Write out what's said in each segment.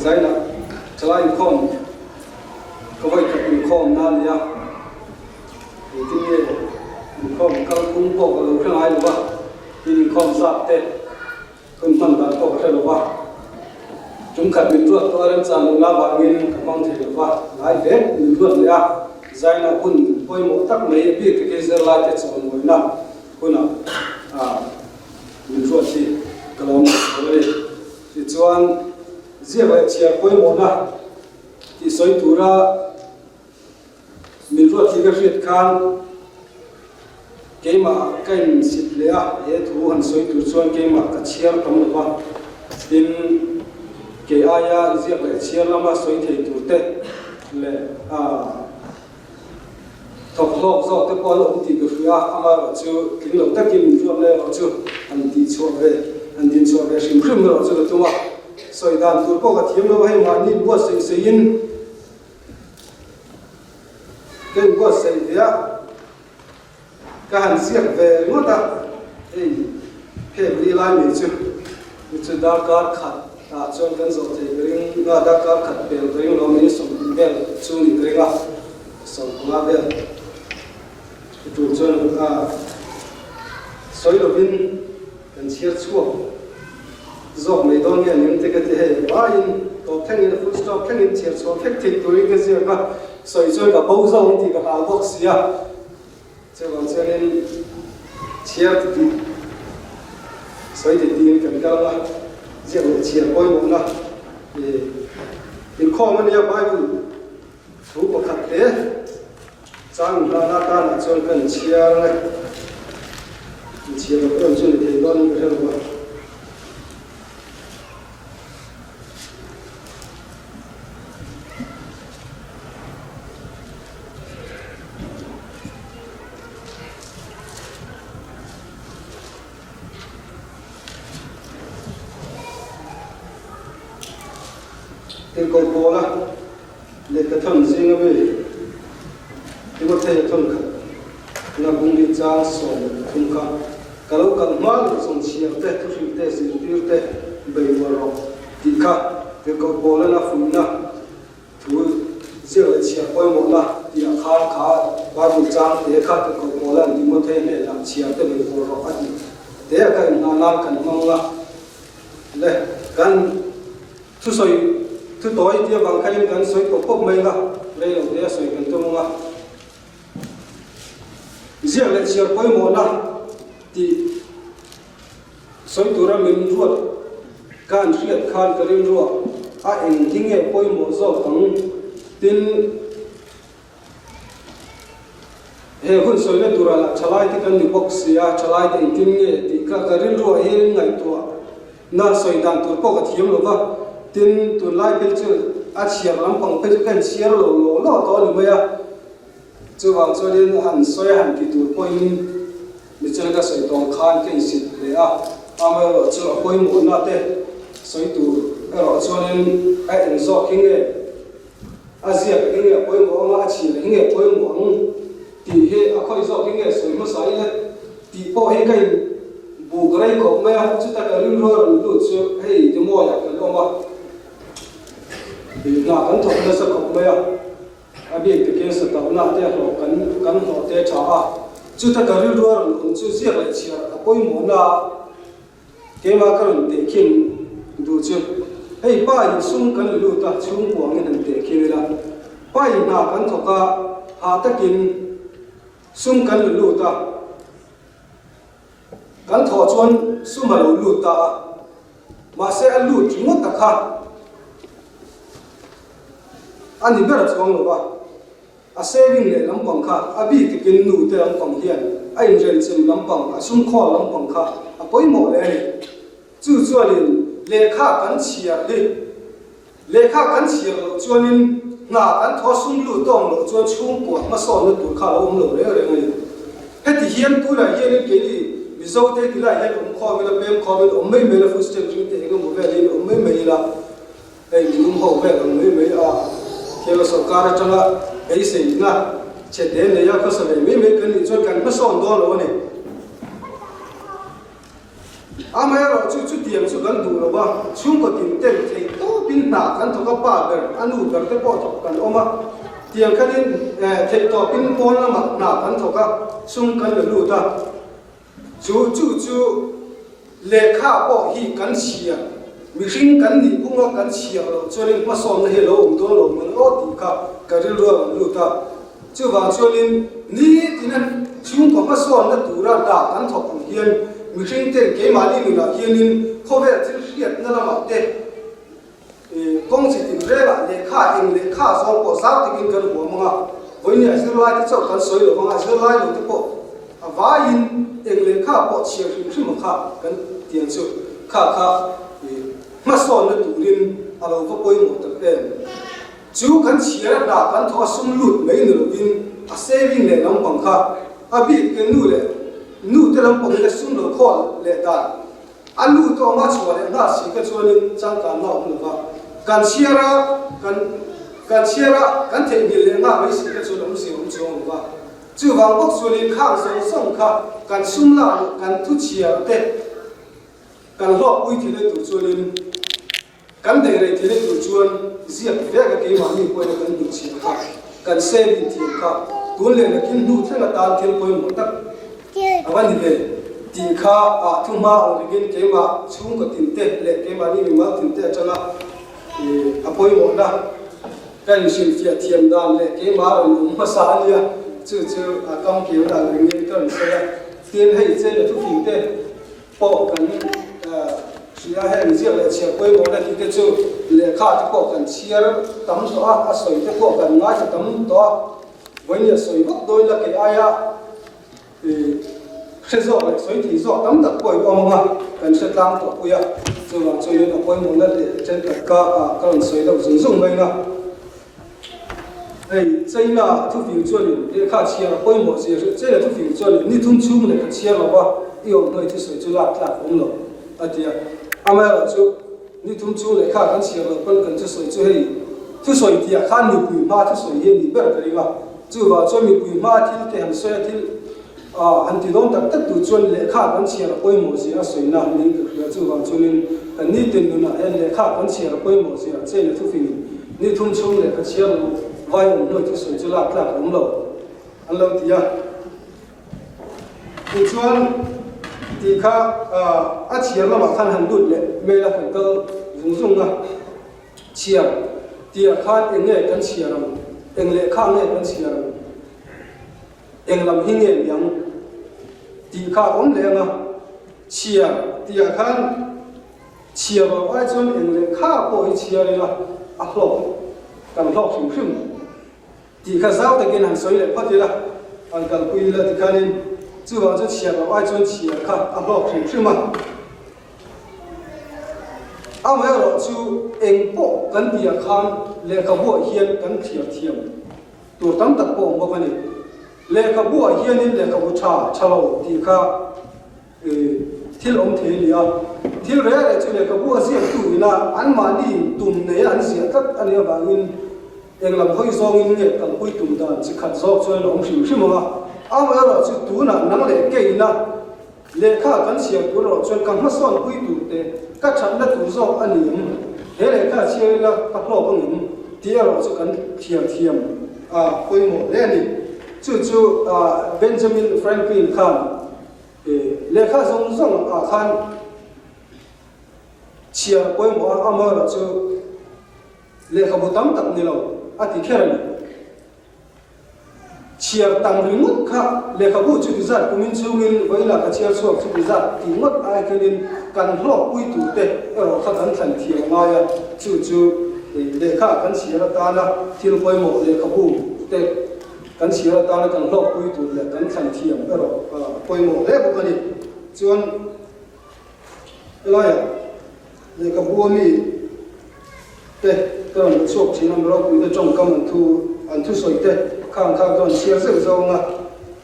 Zaina thalai inkhawm ka vawi khat inkhawm na a ni a, engtin nge inkhawm kal phung pawh ka lo hre ngai lo va, tin inkhawm zat te hun hman dan pawh ka hre lo va, tum khat min ruat tawh a remchan lohna avangin ka hmang thei lo va, ngai hle min ruat leh a, Zaina hun pawimawh tak mai a bik takin zirlai te chawnmawina hunah min ruat hi ka lawm leh zual a ni. Tichuan, ziak leh chhiar pawimawhna tih sawi tura min ruat hi ka hriat khan keimah ka insit leh a, he thu han sawi tur chuan keimah ka chhiar tam lo va, tin, kei aia ziak leh chhiar lama sawi thei tur te leh Thawk hlawk zawk te pawh an awm tih ka hria, amaherawh chu tling lo takin min ruat na erawh chu han tih chhuah ve, han din chhuah ve hrim hrim erawh chu ka tum a, sawi dan tur pawh ka thiam lo a, hei mahni buatsaih seiin ka inbuatsaih ve a, ka han ziak ve ringawt a, hei phek li lai mai chu chu chu darkar khat ah chuan kan zawh thei ka ring a, darkar khat pel ka ring lo mai 20 vel chu ni ka ring a, 15 vel chu tur chuan a sawi lovin kan chhiar chhuak zawk mai dawn nge ning te ka ti hei vaiin tawp thlengin a full stop thlengin chhiar chhuah vek theih turin ka ziak a, sawi chuan ka bo zo ang tih ka hlau bawk si a, chuvang chuanin chhiar ti tih sawi ti tiin kan kal ang a, ziak leh chhiar pawimawhna ih inkhawm a nia Bible thu pakhat te chang hlana tanah chuan kan chhiar ang e, inchhiar loh em chu ni thei dawn in ka hre lo a. Tirhkoh Paula lehkha thawn zinga mi Timothea thawn khat na bung hi chang 13 kha ka lo kal hma loh zawng chhiar te, thuhrilh te, zirtir te bei uar rawh tih kha Tirhkoh Paula'n a fuihna Thu ziak leh chhiar pawimawhna tih ah khan kha Bible chang te kha Tirhkoh Paula'n Timothea hnenah chhiar te bei uar rawh a tih te a ka inhna nan kan hmang a le kan Thusawi thu tawi tia vang khanin kan sawi pawp pawp mai nga, rei lo te a sawi kan tum anga. Ziak leh chhiar pawimawhna tih sawi tura min ruat ka an hriat khan ka rilruah a eng hi nge pawimawh zawk ang tin he hun sawina tura lah thalai te kan ni bawk si a, thalai te engtin nge tih kha ka rilruah hian ngaihtuah na sawi dan tur pawh ka thiam lo va, tin tunlai phei chu a chhiar lampang phei chu ka inchhiar lo law law tawh a ni mai a, chuvang chuanin han sawi a han ti tur pawhin michel ka sawi tawng khan ka insit hle a, amaherawh chu a pawimawhna te sawi tur erawh chuanin a eng zawk hi nge a ziak hi nge pawimawh ang a, a chhiar hi nge pawimawh ang tih hi a khawih zawk hi nge sawi hmasa ila tih pawh hi ka in buk rei khawp mai a, chuta ka rilru a rawn lut chu hei Timawiah kan awm a, hna kan thawk nasa khawp mai a, a bik takin satauhna te hlawh kan kan hlawh te tha a, chuta ka rilru a rawn awm chu ziak leh chhiar a pawimawhna a. Keimah ka rawn tehkhin duh chu hei pa in sum kan lut a, chhungkuang in han tehkhin ila, pa in hna kan thawk a, hah takin sum kan la lut a, kan thawh chuan sum a lo lut ta a, mahse a lut ringawt a kha a ni ber chuang lo va. A saving leh lampang kha a bik takin nu te lampang hian a inrenchem lampang, a sumkhawl lampang kha a pawimawh hle a ni. Chu chuanin lehkha kan chhiar hi lehkha kan chhiar loh chuanin hna kan thaw sum lut tawng loh chuan chhungkua hmasawnna tur kha a lo awm lo reng reng a ni. Heti hian tunah hianin keini Mizo te tilai hian awm khawm ila, pem khawm ila, awm mai mai ila, footstep ring te eng emaw velin awm mai mai ila, Hei minung ho vel ang mai mai a, Khela sawrkar atanga beiseina chhe te neia khawsa ve mai mai kan nih chuan kan hmasawn dawn lo a ni. Amaherawh chu chutiang chu kan duh lo va, chhungkaw tin ten theih tawpin hna kan thawk a, pa ber, a nu ber te pawh thawk kan awm a, tiang khanin theihtawpin pawn lamah hna kan thawk a, sum kan la lut a. Chu chu chu lehkha pawh hi kan chhiar, mihring kan nih phunga kan chhiar loh chuanin hmasawnna hi a lo awm dawn lo mawn aw tih kha ka rilru a rawn lut a. Chuvang chuanin nitina chhungkaw hmasawnna tura hna kan thawk ang hian mihring ten keimahni nunah hianin khawvel thil hriatna lamah te, Kawng chi tin rengah lehkha eng lehkha zawng pawh zau takin kan huam ang a, vawinia zirlai te chauh kan sawi lo vang a, zirlai lo te pawh a vaiin eng lehkha pawh chhiar hrim hrim ang kha kan tiang chu kha kha hmasawnna turin a lo va pawimawh tak em. Chu kan chhiar a hna kan thawh a sum lut mai ni lovin a saving leh lampang kha a bik ke nu leh nu te lampangin a sum lo khawl leh dan A nu tawng a chhuah leh nghal si kha chuanin changkanna a awm lo va, kan chhiar a, kan kan chhiar a, kan theihnghilh leh nghal mai si kha chuan awmzia awm chuang lo va. Chuvang bawk chuanin khang zawng zawng kha kan sum lak leh kan thu chhiar te kan hlawkpui thil e tur chuanin, Kan daih rei thil tur chuan ziak vek a keimahni pawhin kan duh chhiah kha, kan saving thiam kha tun leh nakin hnu thleng atan thil pawimawh tak a va ni ve tih kha ah thu hma ang ringin keimah chhungkaw tinte leh keimahni mimal tinte atanga a pawimawhna ka inhrilhfiah thiam dan leh keimah rawn awm hmasa a nia chu chu a kam keu dan ringin ka rawn sawi a. Tin, hei chena thufing te pawh kan hria heng ziak leh chhiar pawimawhna tih te chu lehkha te pawh kan chhiar tam tawh a, a sawi te pawh kan ngaithla tam tawh a, vawinia sawi vak dawn ila kei aia hre zawk leh sawi thei zawk tam tak pawh in awm ang a, kan hre tlang tawh pui a, chuvang chuanin a pawimawhna leh thenkhat ka ka rawn sawi deuh zung zung mai na. Hei China thufing chuanin lehkha chhiar a pawimawh zia hrilh China thufing chuanin ni thum chhung lehkha chhiar lo va i awm hnuai thusawi chu lak tlak awm lo a ti a. Amaherawh chu ni thum chhung lehkha kan chhiar loh pawn kan thusawi chu hei thusawi tihah khan mipui hma thusawi hi a nih ber ka ring a. Chuvang chuan mipui hma thil te han sawi a thil A han ti dawn tak tak tu chuan lehkha kan chhiar a pawimawh zia a sawi na niin ka hria. Chuvang chuanin kan nitin nunah hian lehkha kan chhiar a pawimawh zia a chen a thufing ni thum chhung lehkha chhiar lo vai awm hnuai thusawi chu lak tlak a awm lo an lo ti a. Tichuan tih kha a chhiar lamah khan han lut leh mail a kan kal zung zung a. Chhiar tihah khan eng nge kan chhiar ang? Eng lehkha nge kan chhiar ang? Eng lam hi nge niang tih kha a awm leh ang a, chhiar tihah khan chhiar loh ai chuan eng leh kha pawh hi chhiar ila a hlawk kan hlawk hrim hrim tih kha zau takin han sawi leh phawt ila, han kalpui ila tikhanin chuvang chu chhiar loh ai chuan chhiar kha a hlawk hrim hrim a. Amaherawh chu eng pawh kan tihah khan lehkhabuah hian kan thliar thiam. Tur tam tak pawh awm bawk a ni. Lehkhabuah hianin lehkhabu tha, tha lo tih kha thil awm thei a ni a. Thil reh reh chu lehkhabu a ziaktu ina anmahni tum neia an ziah tlat a nih avangin eng lam hawi zawngin nge kalpui tum dan chi khat zawk chuan a awm hrim hrim ang a. Amaherawhchu tunah nang leh keina Lehkha kan chhiar tur erawh chuan ka hmasawn pui tur te, ka thatna tur zawk a ni em? He lehkha chhiar ila ka hlawk ang em? Tih erawh chu kan thiam thiam a pawimawh hle a ni. Chu chu Benjamin Franklin khan lehkha zawng zawng ah khan chhiar a pawimawh a, amaherawh chu lehkhabu tam tak ni lo a ti kher a ni. Chhiar tam ringawt kha lehkhabu chu ti zat kumin chhungin vawilah ka chhiar chhuak chu ti zat tih ngawt ai khelin kan hlawkpui turte erawh kha kan thlan thiam ngai a, chu chu lehkha kan chhiar atana thil pawimawh lehkhabu te kan chhiar atana kan hlawkpui tur leh kan thlan thiam erawh a pawimawh hle bawk a ni. Chuan helaiah lehkhabu ami te ka rawn la chhuak thin a, Miropui te tawngkam an thu an thusawi te khang kha ka rawn chhiar zeuh zauh ang a,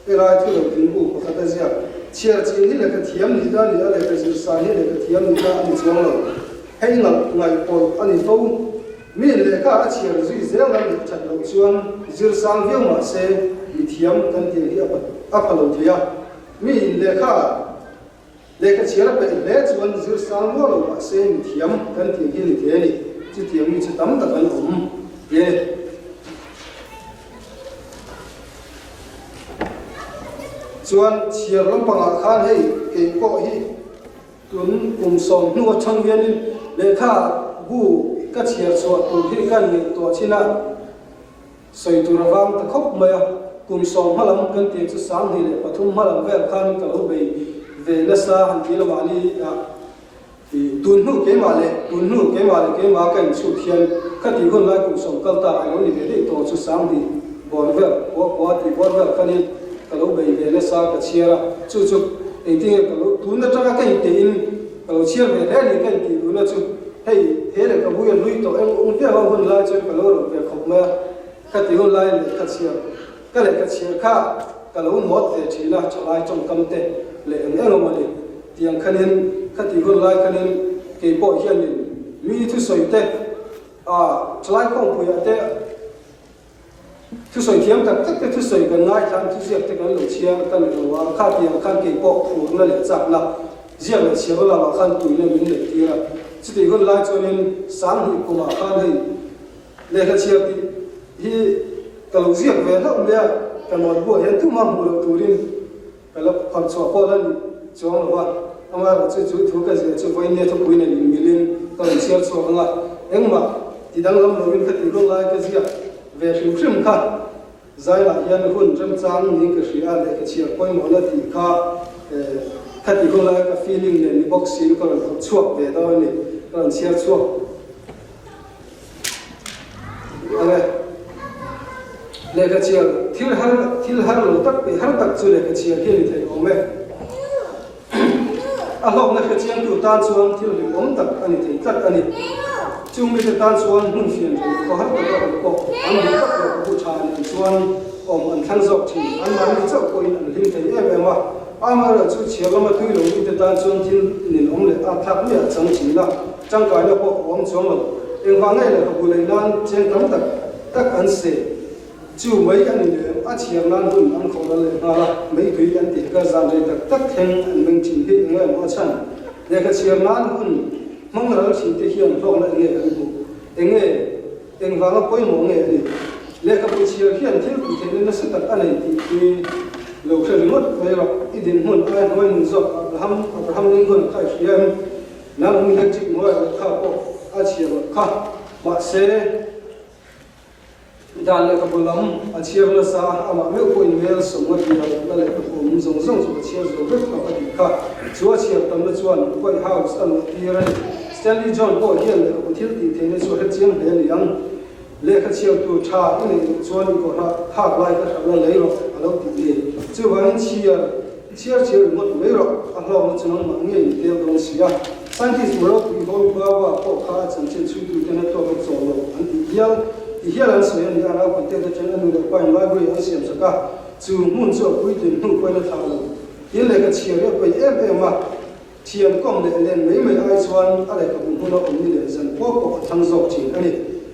helai thu lo tling bu pakhat a ziak chhiar chin hi lehkha thiam nih na a ni a, lehkha zir san hi lehkha thiam nih na a ni chuang lo, hei ngalh ngaihpawlh a ni fo. Mi lehkha a chhiar zui zel a nih that loh chuan zir sang viau mah se mi thiam kan tih hi a pha lo thei a, mi lehkha Lehkha chhiar a peih hle chuan zir sang rual lo mahse mithiam kan tih hi ni thei a ni. Chutiang mi chu tam tak an awm e. Chuan chhiar lampangah khan hei kei pawh hi tun kum sawm hnu atang hianin lehkha bu ka chhiar chhuah tur hi ka ngaihtuah chin a, sawi tur a vang ta khawp mai a. Kum sawm hma lam kan tih chu 2003 hma lam vel khan ka lo bei ve nasa han ti lo mahni ah. I tun hnu keimah leh tun hnu keimah leh keimah ka inchhut hian ka tih hun lai kum sawm kal ta a lo ni ve daih tawh chu 2000 bawr vel kua kua tih bawr vel khanin ka lo bei ve nasa ka chhiar a, chu chu engtinge ka lo tun atanga ka inteihin ka lo chhiar ve hle a ni ka intih duhna chu hei he lehkhabu hian hlui tawh eng ung viau ang hun lai chuan ka lo rawt ve khawp mai a, ka tih hun laiin lehkha chhiar ka lehkha chhiar kha ka lo nawt ve thin a thalai tawngkam te leh eng eng emaw ni. Tiang khanin, khatih hun lai khanin kei pawh hianin mi thusawi te, ah, thalai khawngpuiah te thusawi thiam tak tak te thusawi kan ngaithla an thuziak te kan lo chhiar ka ni lo a, kha tiang khan kei pawh phurna leh chakna ziak leh chhiar lamah khan tuina min neih tir a. Chutih hun lai chuanin 2000 kumah khan hei lehkha chhiar tih hi ka lo ziak ve hlauh mai a, ka notebook ah hian tumah hmuh loh turin Ka la phar chhuah pawh la ni chuang lo va, amaherawhchu chu thu ka zir chu vawiin nia thupui nen inmilin ka rawn chhiar chhuak ang a, engmah ti danglam lovin ka tih rawng lai ka ziak ve hrim hrim kha. Zailah hian hun remchang niin ka hria a, lehkha chhiar pawimawhna tih kha ka tih hun laia ka feeling nen ni bawk siin ka rawn phawrh chhuak ve dawn a ni, ka rawn chhiar chhuak. Ang e. Lehkha chhiar thil har thil har lo tak peih har tak chu lehkha chhiar hi a ni thei awm e. A hlawkna hre chiangtu tan chuan thil hlimawm tak a ni thei tlat a ni. Chung mite tan chuan hmun fian reng khaw har taka awm pawh an duh vak lo ka bu tha nen chuan awm an thlang zawk thin. Anmahni chauh pawhin an hlim thei em em a. Amaherawhchu chhiar lama tui lo mite tan chuan thil ninawm leh at thlak miah a chang thin a. Tangkaina pawh a awm chuang lo. Engvang nge lehkhabu lei nan cheng tam tak tak an se? Chu mai a ni lem, a chhiar nan hun an khawh ral leh nghal a, meitui an tih ka zan rei tak tak thleng an meng thin hi enge maw a chhan? Lehkha chhiar nan hun hmang ral thin te hian hlawkna enge an hmuh? Enge engvanga pawimawh nge a nih? Lehkhabu chhiar hian thil tih theihna nasa tak a nei tih hi lo hre ringawt mai rawh. I dinhmun ai hnuai nun zawk Abraham Abraham Lincoln kha i hria em? Nang electric hnuaiah lehkha pawh a chhiar loh kha. Mahse, dan lehkhabu lam a chhiar nasa a, amah meuh pawhin mel sawm nga tia la lehkhabu awm zawng zawng chu ka chhiar zo vek tawh a tih kha. Chu a chhiar tamna chuan White House a luah tir a ni. Stanley John pawh hian lehkhabu thil tih theihna chu a hre chiang hle a ni ang. Lehkha chhiar tur tha i neih loh chuan i kawrha phak lai ka hralh la lei rawh a lo tih ni. Chuvangin chhiar chhiar chhiar ringawt mai rawh, a hlawkna chu nangmah ngei i tel dawn si a. Scientist Ropui Homi Bhabha pawh kha a chanchin chhuituten a tluak a chawl lo an tih hial ti hial an sawi a ni a, naupang te atang a nu leh pa in library an siam sak a, chu hmun chu a puitlin hnu pawhin a thlah lo. Tin lehkha chhiar hi a paih em em a. Thian kawm leh len mai mai ai chuan a lehkhabu hmuna awm ni leh zan pawh pawh a thang zawk thin a ni.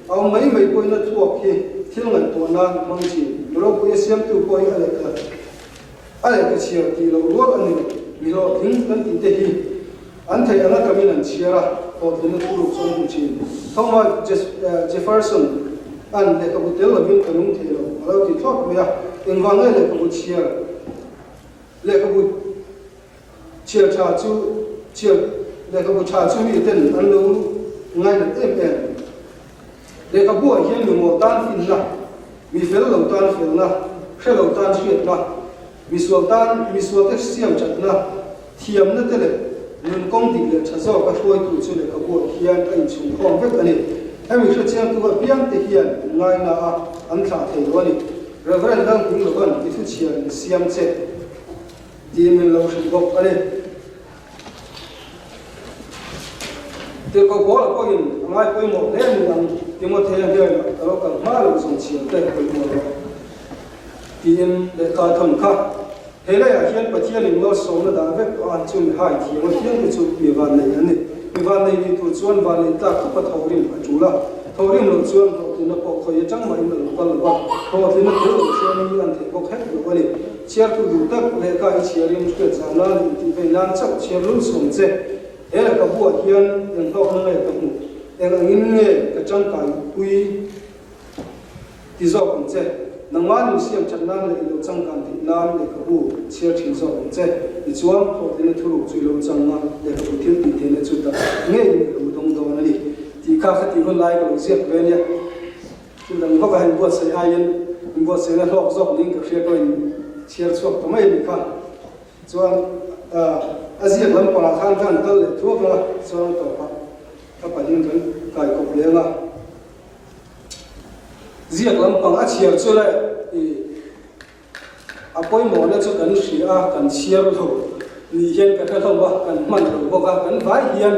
A awm mai mai pawhin a thluak hi thil ngaihtuah nan a hmang thin. Mi ropui a siamtu pawh hi a lehkha a lehkha chhiar tih loh rual a ni lo. Mi hlawhtling kan tih te hi an theih anga tamin an chhiar a, hlawhtlinna thuruk chu an hmu thin. Thomas Jefferson an lehkhabu tel lovin ka nung thei lo a lo ti thlawt mai a, engvang nge lehkhabu chhiar lehkhabu Chhiar tha chu chhiar lehkhabu tha chu mi ten an lo ngainat em em. Lehkhabuah hian mi mawl tan finna, mi fel lo tan felna, hre lo tan hriatna, mi sual tan mi sualte siam thatna, thiamna te leh nun kawng dik leh tha zawk a hruaitu chu lehkhabuah hian a inchhungkhawm vek a ni. Hemi hrechiangtu apiangte hian an ngaina a, an thlah thei lo a ni. Reverend Lalhminglovan i thu chhiar in siam che. Tih min lo hrilh bawk a ni. Tirhkoh Paula pawhin a ngai pawimawh hle ni ang, Timothea hnenah ka lo kal hma loh zawng chhiar te pawimawh rawh tiin lehkha a thawn kha. He leiah hian Pathianin malsawmna dah vek tawh a, chu mi hai thiam apiang te chu mi vannei an ni. Mi vannei ni tur chuan vannei tlak khawpa thorim a tul a, thorim loh chuan hlawhtlinna pawh khawi atang mahin a lo kal lo va, hlawhtlinna tel loh chuan mi an theih bawk hek lo a ni. Chhiartu duh tak lehkha i chhiarin hriat zau nan leh intih vei nan chauh chhiar lul sawm che. He lehkhabuah hian eng hlawkna nge ka hmuh? Eng angin nge ka tangkai pui ti zawk ang che? Nangmah nun siam that nan leh i lo changkan theih nan lehkhabu chhiar thin zawk ang che. Tichuan, hlawhtlina thuruk chu i lo chang a, lehkhabu thil tih theihna chu tak ngeiin i lo dawng dawn a ni tih kha kha tih hun lai ka lo ziak ve nia. Thil dang vaka heng buatsaih aiin inbuatsaihna hlawk zawk niin ka hria ka in chhiar chhuak ta mai a nih kha. Chuan a ziak lampangah khan ka han kal leh thuak a, chuan a tawpah ka pahin kan kai kawp leng a. Ziak lampang a chhiar chu le i a pawimawhna chu kan hria a, kan chhiar lo ni hian ka hre hlawm a, kan hman lo bawk a, kan vai hian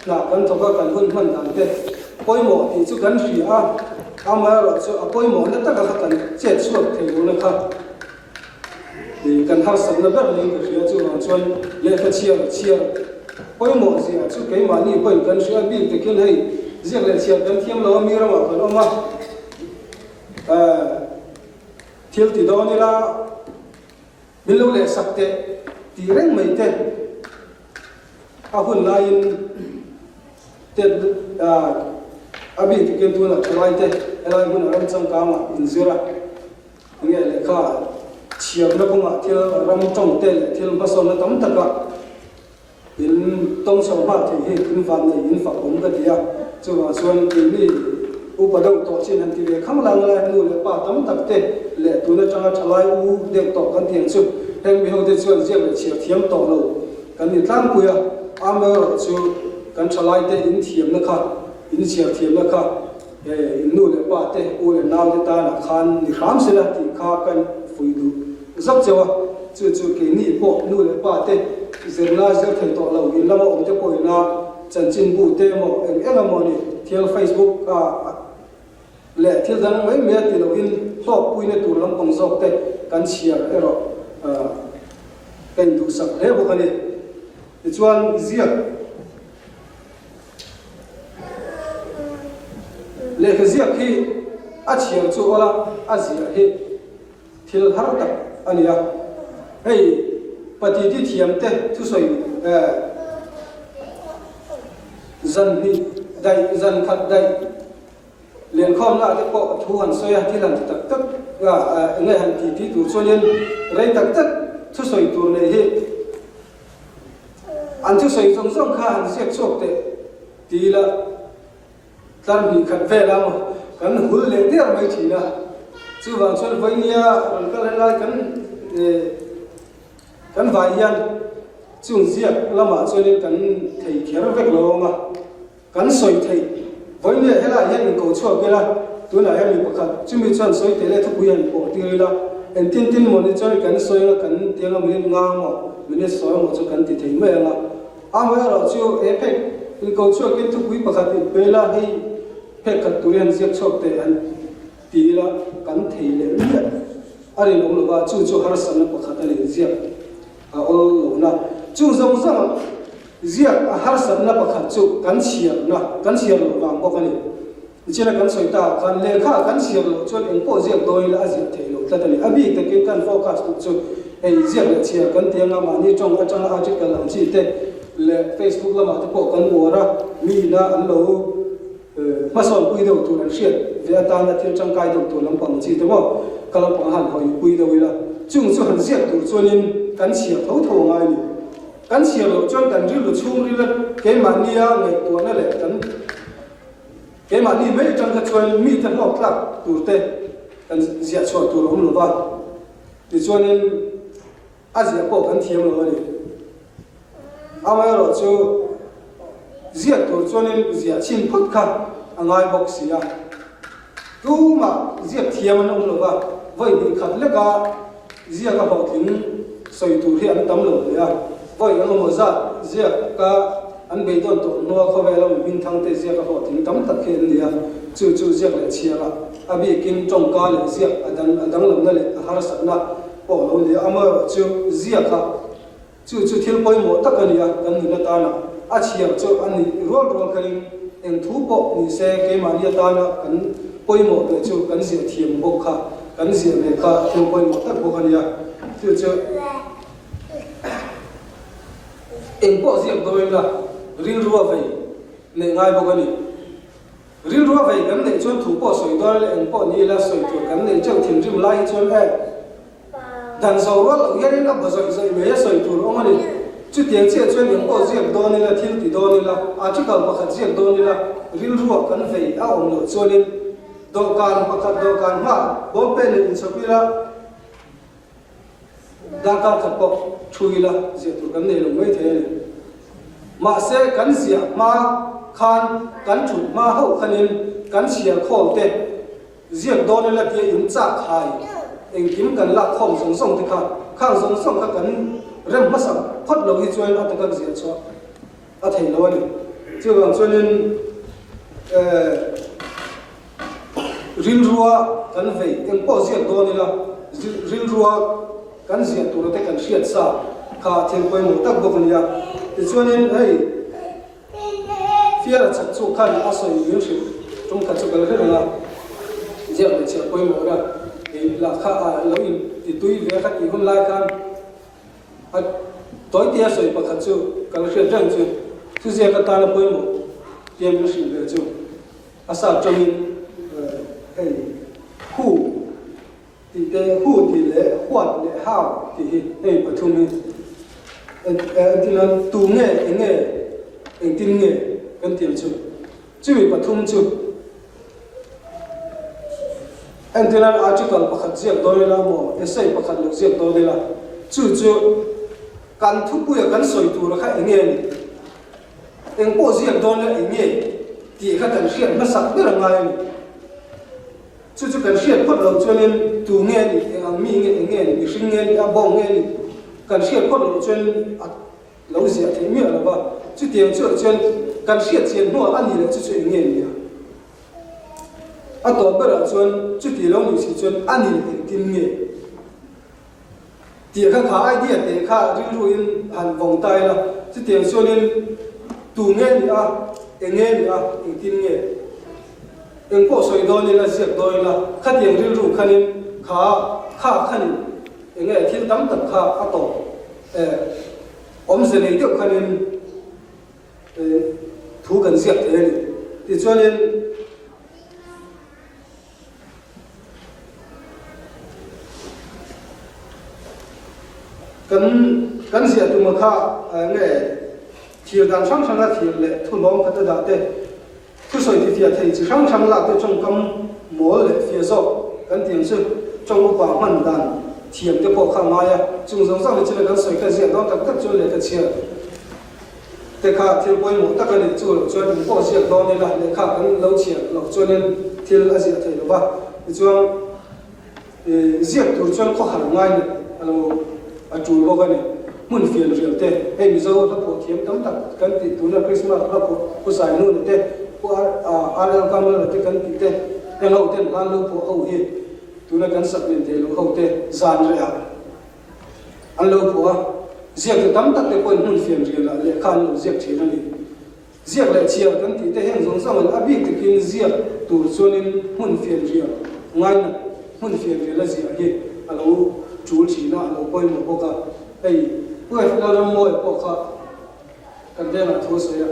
hna kan thawk a, kan hun hman dan te pawimawh tih chu kan hria a, amaherawhchu a pawimawhna taka kha kan chet chhuak thei lohna kha I kan harsatna ber niin ka hria chuvang chuan lehkha chhiar chhiar pawimawh zia chu keimahni pawhin kan hria bik takin hei ziak leh chhiar kan thiam lo a mi ramah kan awm a thil ti dawn ila min lo leh sak teh tih reng mai te a hun laiin te a bik takin tunah thalai te helai hmun a ram changkangah inzir a. Nge lehkha chhiarna kawngah thil ram tawng te leh thil hmasawnna tam taka in tawng chho nghal thei hi in van nei in fak awm ka ti a. Chuvang chuan keini upa deuh tawh chin han ti ve khang lang la, nu leh pa tam tak te leh tun atanga thalai u deuh tawh kan ti ang chu heng mi hote chuan ziak leh chhiar thiam tawh lo kan ni tlangpui a. Amaherawhchu kan thalai te in thiamna kha in chhiar thiamna kha Hei in nu leh pa te, u leh nau te tanah khan ni hram se la tih kha ka fuih duh zauh cheu a, chu chu keini pawh nu leh pa te zirna zir thei tawh lo, in lama awm te pawh ina chanchinbu te emaw eng eng emaw ni thil Facebook ah leh thil dang mai mai a ti loin hlawkpuina tur lampang zawk te kan chhiar erawh ka induhsak hle bawk a ni. Tichuan ziak. Lehkha ziak hi a chhiar chu awla a ziah hi thil har tak a ni a. Hei patiti thiam te thusawi eh zan hnih daih zan khat daih lenkhawmna ah te pawh thu han sawi a thil han ti tak tak a enge han ti ti tur chuanin rei tak tak thusawi tur nei hi An thusawi zawng zawng kha han ziak chhuak teh ti ila tlar hnih khat vel a maw kan hul leh der mai thin a. Chuvang chuan vawinia rawn kal helai kan kan vai hian chung ziak lamah chuanin kan thei kher vek lo ang a. Kan sawi theih vawinia helaiah hian inko chhuak ila, tunah hian mi pakhat chumi chuan sawi theih leh thupui han pawh tir ila, engtin tin maw ni chuan kan sawi anga kan ti anga minute nga maw minute sawi maw chu kan ti thei mai anga. Amaherawh chu he phek inko chhuakin thupui pakhat inpe ila hei phek khat tur hi han ziak chhuak teh han ti ila kan thei leh miah a rinawm lova chu chu harsatna pakhat a ni ziak a awl lohna chung zawng zawng Ziak a harsatna pakhat chu kan chhiarna, kan chhiar loh vang bawk a ni. Nichina kan sawi ta khan lehkha kan chhiar loh chuan eng pawh ziak dawn ila a ziah theih loh tlat a ni. A bik takin kan focus duh chu hei ziak leh chhiar kan ti anga mahni tawng atanga article ang chi te leh Facebook lamah te pawh kan uar a, mi ina an lo Hmasawn pui deuh tur an hriat ve atana thil tangkai deuh tur lampang chi te maw ka lampang han hawi pui deuh ila chung chu han ziak tur chuanin kan chhiar tho tho a ngai a ni. Kan chhiar loh chuan kan rilru chhungril a keimahnia ngaihtuahna leh kan keimahni mai atang kha chuan mite hlawk tlak tur te kan ziah chhuah tur a awm lo va, tichuanin A ziah pawh kan thiam lo a ni. Amaherawh chu ziak tur chuanin ziah chhin phawt kha a ngai bawk si a. Tumah ziak thiam an awm lo va, vawi hnih khat leka ziak a hlawhtling sawi tur hi an tam lo hle a. Vawi eng emaw zat ziak ka an beidawn tawh hnua khawvela mi hmingthangte ziak a hlawhtling tam tak hi an ni a. Chu chu ziak leh chhiarah a bikin tawngka leh ziak a danglamna leh a harsatna pawh lo ni a, amaherawh chu ziak a, chu chu thil pawimawh tak a ni a, kan nun atana a chhiar chu a nih rual rual khanin eng thu pawh ni se keimahni atana kan pawimawh ve chu kan ziah thiam bawk kha, kan ziah ve kha thil pawimawh tak bawk a ni a, chu chu eng pawh ziak dawn ila rilru a vei neih ngai bawk a ni. Rilrua vei kan neih chuan thu pawh sawi dawn ila eng pawh ni ila sawi tur kan neih teuh thinrim lai hi chuan e dan zo rual loh hianin a ba zawih zawih mai a sawi tur awm a ni. Chutiang chiah chuan eng pawh ziak dawn ila thil ti dawn ila article pakhat ziak dawn ila rilrua kan vei a awm loh chuanin dawhkan pakhat dawhkan hma bawmpen in inchhawp ila Darkar khat pawh thu ila ziah tur kan nei lo mai thei a ni. Mahse kan ziah hma khan kan thut hma hauh khanin kan chhiar khawl te ziak dawn ila tia in chak hai engkim kan lak khawm zawng zawng te kha khang zawng zawng kha kan rem hmasak phawt lo hi chuan a taka ziah chhuah a thei lo a ni. Chuvang chuanin eh. Rilrua kan vei eng pawh ziak dawn ila, rilrua kan ziah tura te kan hriat sa kha thil pawimawh tak bawk a nia. Tichuanin hei Fiara chak chu khan a sawi min hrilh tum khat chu ka la hre reng a, ziak leh chhiah pawimawh ila ei lah kha a lo in ti tui ve kha tih hun lai khan a tawitea sawi pakhat chu ka la hriat reng chu thuziak atana pawimawh tia min hrilh ve chu. A sap tangin hei hu tih te, hu tih leh huat leh hau tih hi hei pathum hi entir nan tu nge eng nge engtin nge kan tih ang chu. Chumi pathum chu entir nan article pakhat ziak dawn ila maw essay pakhat lo ziak dawn ila chu chu kan thupuia kan sawi tura kha eng nge a ni. Eng pawh ziak dawn la eng nge tih kha kan hriat hmasak ber a ngai a ni. Chu chu kan hriat phawt loh chuanin tu nge a nih, eng ang mi nge, eng nge a nih, mihring nge a nih, a bawng nge a nih kan hriat phawt loh chuan a lo ziah theih miah lo va. Chutiang chuah chuan kan hriat chian hnuah a nih leh chu chu eng nge a nih a? A tawp berah chuan chuti lo nih si chuan a nih leh engtin nge? Tih kha kha idea teh kha rilru in han vawng ta ila, chutiang chuanin tu nge ni a, eng nge ni a, engtin nge? Eng pawh sawi dawn ila, ziak dawn ila, khatiang rilru khanin kha kha khanin eng nge thil tam tak kha a tawp eh awmze nei deuh khanin eh thu kan ziak thei a ni. Tichuanin. Kan kan ziah tuma kha nge thir dan hrang hranga thir leh thulawm khat a dah te, thusawi tifiah thei chi hrang hrang lak te tawngkam mawl leh fiah zawk kan tih ang chu tawng upa hman dan thiam te pawh kha a ngai a, chung zawng zawng hi chu le kan sawi kha ziah dawn tak tak chuan lehkha chhiar te kha thil pawimawh tak a nih chu loh chuan in pawh ziak dawn ila lehkha kan lo chhiar loh chuanin thil a ziah thei lo va, tichuan ih ziak tur chuan khawhar ngai nat a lo a tul bawk a ni. Hmun fian rial te, hei Mizo hla phuah thiam tam tak kan tih tuna Krismas hla phuah Pu Sainuna te, Pu RL Kamlala te kan tih te, heng ho ten hlan lo phuah ho hi tuna kan sak len thei loh ho te zan reh ah An lo phuah a, ziaktu tam tak te pawhin hmun fian rialah lehkha an lo ziak thin a ni. Ziak leh chhiar kan tih te heng zawng zawngin a bik takin ziak tur chuanin hmun fian rial ngainat hmun fian riala ziah hi a lo tul thin a, a lo pawimawh bawk a. Hei Pu F. Lalrammawia pawh kha kan vengah thu a sawi a,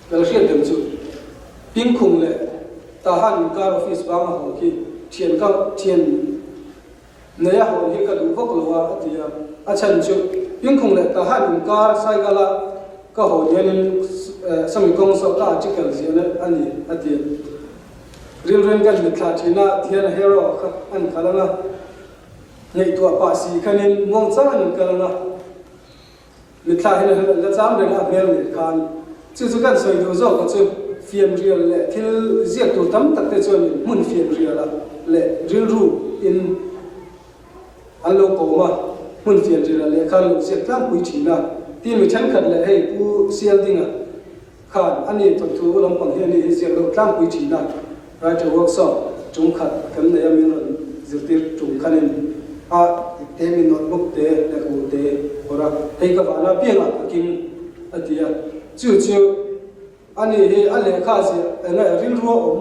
ka la hriat reng chu Pingkhung leh Tahan inkar office banga haw khi thian ka thian Nei a hawn hi ka duh vak lo a, a ti a. A chhan chu Pingkhung leh Tahan inkar Saigala ka hawn hianin Sami kawng saw ka article ziahna a ni, a ti a. Rilruin kan mitthla thin a, tihian a hero kha an kal ang a, ngaihtuah pah si khanin muangchang an kal ang a. Mitthla hian a la chang reng a, a hmel nen khan. Chu chu kan sawi duh zawk a chu, fianrial leh thil ziak tur tam tak te chuanin hmun fianriala leh rilru in an lo kawm a, hmun fianriala lehkha an lo ziak tlangpui thin a. Tin mi thenkhat leh hei Pu Sialdinga Khan a ni thawnthu lampang hi a ni hi ziak deuh tlangpui thin a, writer workshop tum khat kan nei a min rawn zirtir tum khanin a te min notebook te lehkhabu te phawrh a, hei ka vana piangah ka king a ti a, chu chu a ni hi a lehkha ziah eng nge rilru a awm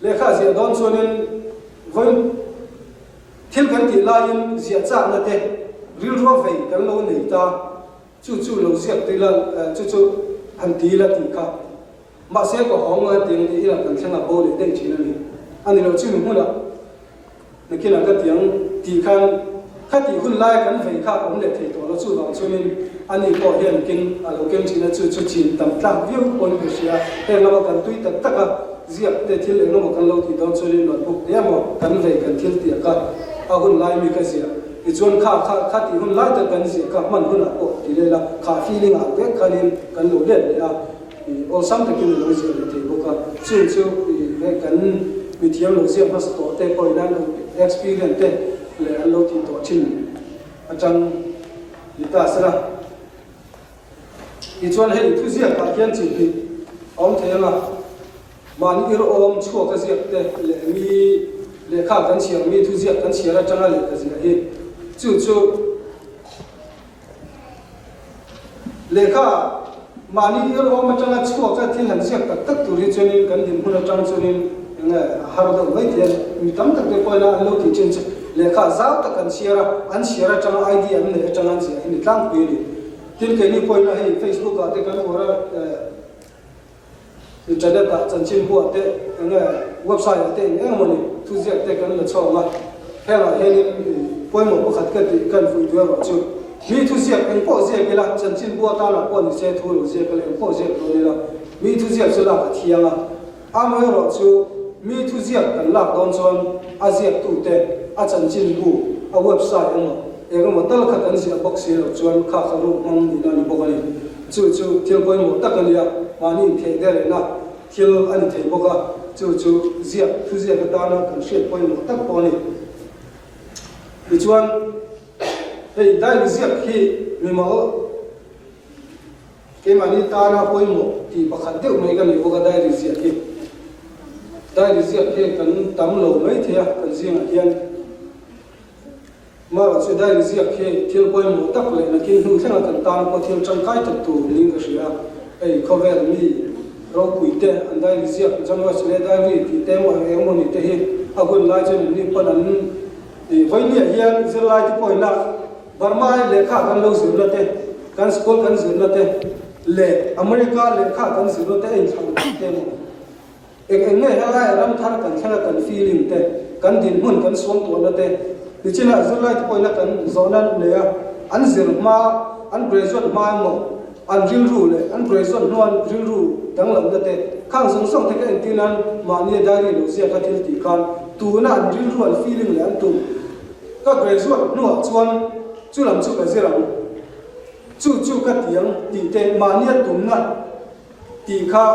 lehkha ziah dawn chuanin vawiin thil kan tih laiin ziah chakna te rilru a vei kan lo nei ta. Chu chu lo ziak tui la, chu chu han ti la tih kha. Mahse ka haw ngai tiang ni ila kan thleng a bo leh daih thin a ni. A ni lo chumi hmunah nakinah ka tiang tih khan khatih hun laia kan vei kha a awm leh thei tawh lo chuvang chuanin ani pawh hian keng a lo keng thin a chu chu chin tam tlak viau pawhin ka hria. Heng lama kan tui tak tak a ziak te thil engemaw kan lo tih dawn chuanin notebook te emaw kan vei kan thil tih kha a hun lai mi ka ziah. Tichuan kha kha kha tih hun lai tak kan ziah kha hman hunah pawh ti leh la kha feeling ah vek khanin kan lo let leh a. Awlsam takin a lo ziah leh thei bawk a, chung chu he kan mithiam lo ziak hmasa tawh te pawhin an lo experience te leh an lo tih tawh thin atang ni ta sela. Tichuan hei thuziak ah hian chi hnih a awm thei ang a, mahni ir awm chhuak a ziak te leh mi lehkha kan chhiar mi thuziak kan chhiar atanga lehkha ziah hi chu chu Lehkha mahni rilruam atanga chhuaka thil han ziak tak tak tur hi chuanin kan dinhmun atang chuanin eng nge a har deuh mai thei a, mi tam tak te pawhin an lo tih thin chu lehkha zau tak an chhiar a, an chhiar atanga ID an neih atanga an ziah hi ni tlangpui a ni. Tin keini pawhin a hei Facebook ah te kan uar a, Internet ah chanchinbuah te eng nge website ah te eng eng emaw ni thuziak te kan la chhawng a, hengah hianin pawimawh pakhat ka tih kan fuih duh erawh chu mi thuziak eng pawh ziak ila chanchinbu atana pawh ni se thu lo ziak ila eng pawh ziak dawn ila mi thuziak chu lak a thiang a, amaherawh chu mi thuziak kan lak dawn chuan a ziaktute a chanchinbu a website emaw eng emaw tal kha kan ziah bawk si loh chuan kha kha ruh hmang nihna a ni bawk a ni. Chu chu thil pawimawh tak a nia, mahni intheih derehna thil a ni thei bawk a, chu chu ziak thuziak atana kan hriat pawimawh tak pawh a ni. Tichuan, hei diary ziak hi mimal keimahni tana pawimawh tih pakhat deuh mai ka nei bawk a, diary ziak hi. Diary ziak hi kan tam lo mai thei a, kan zingah hian. Mara chu diary ziak hi thil pawimawh tak leh nakin hnu thlenga kan tan pawh thil tangkai tak tur niin ka hria. Hei khawvel mi ropui te an diary ziak John Wesley diary tih te emaw eng eng emaw ni te hi a hun lai chuan anni pawn an tih vawinia hian zirlai te pawhin a Burma i lehkha kan lo zirna te kan school kan zirna te leh America lehkha kan zirna te a inthlang tih te emaw Eng eng nge helai ram thar kan thlenga kan feeling te, kan dinhmun kan suangtuahna te, nichinah zirlai te pawhin a kan zawhna nei a, an zir hma, an graduate hma emaw, an rilru leh an graduate hnuan rilru danglamna te, khang zawng zawng te kha entir nan mahnia diary lo ziaka thil tih khan tuna an rilru an feeling leh an tum ka graduate hnuah chuan chulam chu ka zir ang, chu chu ka ti ang tih te mahnia tumna tih kha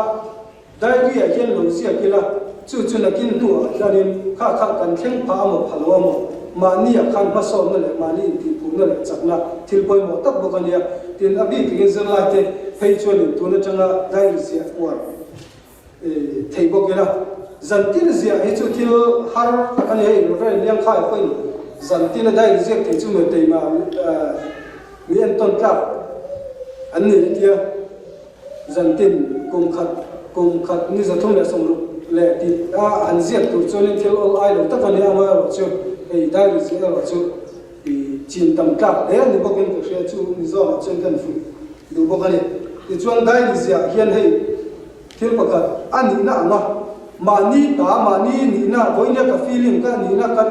Diary-ah hian lo ziak ila, chu chu nakin hnuah hianin kha kha kan thleng phah amaw pha lo amaw, mahni-ah khan hmasawnna leh mahni intihpumna leh chakna thil pawimawh tak bawk a nia. Tin, a bik takin zirlaite phei chuanin tun atanga diary ziah uar thei bawk ila, zantin ziah hi chu thil har tak a ni. Hei Reverend Liangkhai pawhin zantina diary ziak thei chu Meteima mi entawn tlak an ni a tia. Zantin kum khat kum khat ni 360 leh tih a han ziak tur chuanin thil awl ai lo tak a ni a, amaherawh chu hei diary ziah erawh chu i chin tam tlak hle a ni bawkin ka hria chu ni zawnah chuan kan fuih duh bawk a ni. Tichuan diary ziah hian hei thil pakhat a nihna ang a, mahni ta mahni nihna vawinia ka feeling ka nihna ka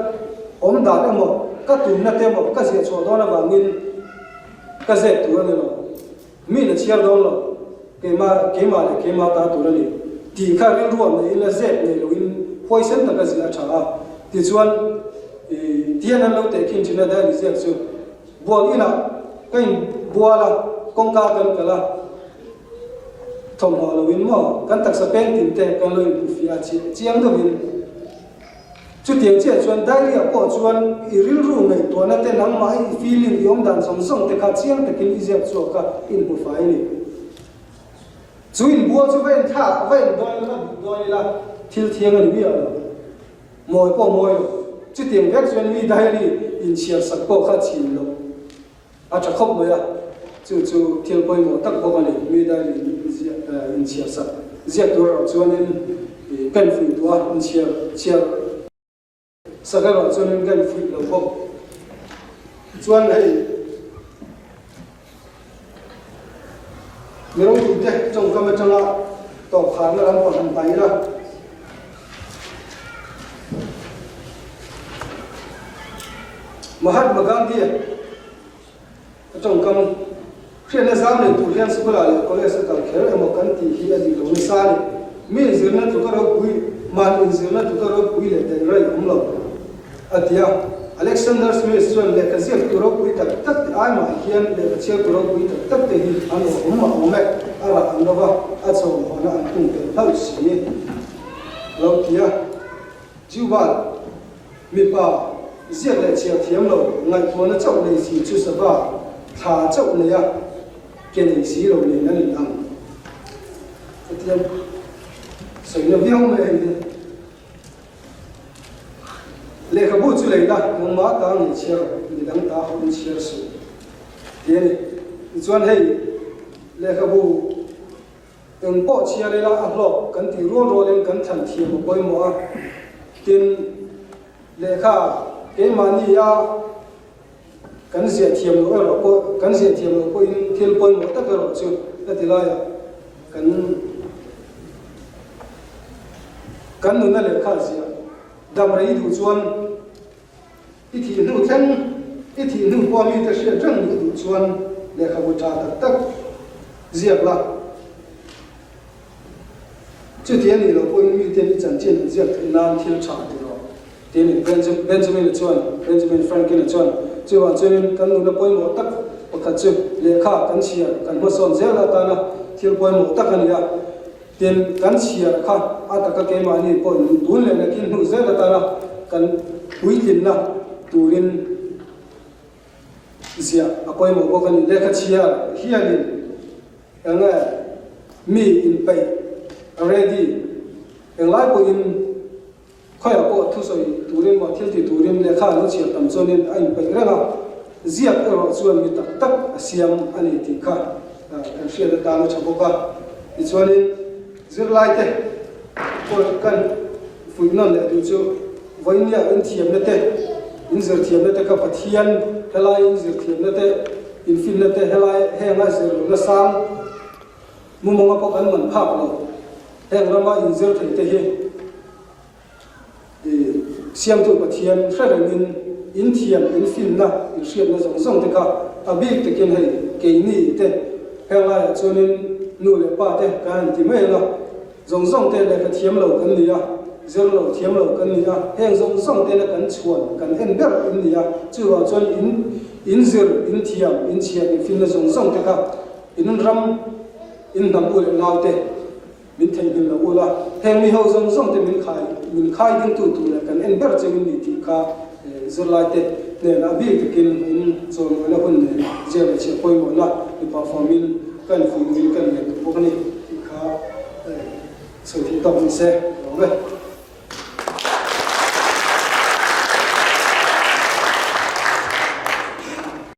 awm dan emaw ka tumna te emaw ka ziah chhuah dawn avangin ka zep tur a ni lo. Mi na chhiar dawn lo, keimah keimah leh keimah ta tur a ni tih kha rilruah nei ila zep nei loin huaisen taka ziah a tha a. Tichuan, ih tihian an lo tehkhin thin a diary ziak chu bual inah ka inbual a, kawngka kan kal a, thawmhnaw loin maw kan taksa peng tin te kan lo inhmuhfiah a chiang deuhin. Chutiang chiah chuan diary-ah pawh chuan i rilru ngaihtuahna te, nangmah i feeling, i awmdan zawng zawng te kha chiang takin i ziak chhuak a, i inhmu fai a ni. Chu inbual chu va inthla, va indawn ila, va duh dawn ila, thil thiang a ni miah lo. Mawi pawh mawi lo. Chutiang vek chuan mi diary inchhiar sak pawh kha chhin lo. A tha khawp mai a, chu chu thil pawimawh tak bawk a ni. Mi diary inchhiar sak ziak tur erawh chuanin kan fuih duh a, inchhiar chhiar sak erawh chuanin kan fuih lo bawk. Chuan hei mi ropuite tawngkam atanga. Tawp kharna lam pawh han pai ila. Mahatma Gandhi a tawngkam hriatna zau nei tur hian school ah leh college a kal kher emaw kan tih hi a dik lo nasa a ni. Mi inzirna tluka ropui, mahni inzirna tluka ropui leh daih rei awm lo. A ti a. Alexander Smith chuan lehkha ziaktu ropui tak tak te ai mah hian lehkha chhiartu ropui tak tak te hi an awm a awm e, a rah an lova, a chhawm hawhna an tum tel hlauh si lo ti a. Cuba mipa ziak leh chhiar thiam lo ngaihtuahna chauh nei si chu sava thla chauh nei a, ke nei si lo nen an in ang. Hetiang sawina viau mai a hei hi. Lehkhabu chu lei la, nangmah ta ngei chhiar rawh, midang ta ho in chhiar suh ti a ni. Tichuan hei lehkhabu eng pawh chhiar ila a hlawk kan tih rual rualin kan thlan thiam a pawimawh a, tin lehkha keimahni a kan ziah thiam loh erawh pawh kan ziah thiam loh pawhin thil pawimawh tak erawh chu heti laiah kan kan nuna lehkha ziah dam rei duh chuan i thih hnu thleng i thih hnu pawh mite hriat reng duh duh chuan lehkhabu tha tak tak ziak la. Chuti a nih loh pawhin miten i chanchin an ziak theih nan thil tha ti rawh. Tin, Benjamin-a chuan, Benjamin Franklin-a chuan, Chuvang chuanin kan nuna pawimawh tak pakhat chu lehkha kan chhiar kan hmasawn zel atana thil pawimawh tak a ni a. Tin, kan chhiar kha a taka keimahni pawhin tun leh nakin hnu zel atana kan puitlinna turin ziah a pawimawh bawk a ni. Lehkha chhiar hianin eng nge mi inpeih, ready, englai pawhin Khawiah pawh thusawi turin maw thil ti turin lehkha a lo chhiar tam chuanin a inpeih reng a, ziak erawh chuan mi tak tak a siam a ni tih kha kan hriat atan a tha bawk a. Tichuanin zirlaite pawh kan fuih nawn leh duh chu vawinia inthiamna te, inzirthiamna te kha Pathian helai inzirthiamna te, infinna te helai henga zirluna sang Mumawnga pawh kan man phak lo. Heng rama inzir thei te hi i Siamtu Pathian hre rengin in thiam, in finna, in hriatna zawng zawng te kha a bik takin hei keini te heng laiah chuanin nu leh pa te kan han ti mai ang a, zawng zawng te lehkha thiam lo kan ni a, zir lo thiam lo kan ni a, heng zawng zawng tena kan chhuan kan en ber in ni a, chuvang chuan in in zir, in thiam, in chhiar, in finna zawng zawng te kha In ram, in hnam u leh nau te min theihnghilh lo ula, heng mi ho zawng zawng te min khai, min khai dingtu tur leh kan en ber cheu in ni tih kha zirlai te hnenah a bik takin in chawlmawina hun leh ziak leh chhiah pawimawhna i perform in ka infuih duhin ka inleh duh bawk a ni tih kha sawi theih tawk ni se. Lawm e.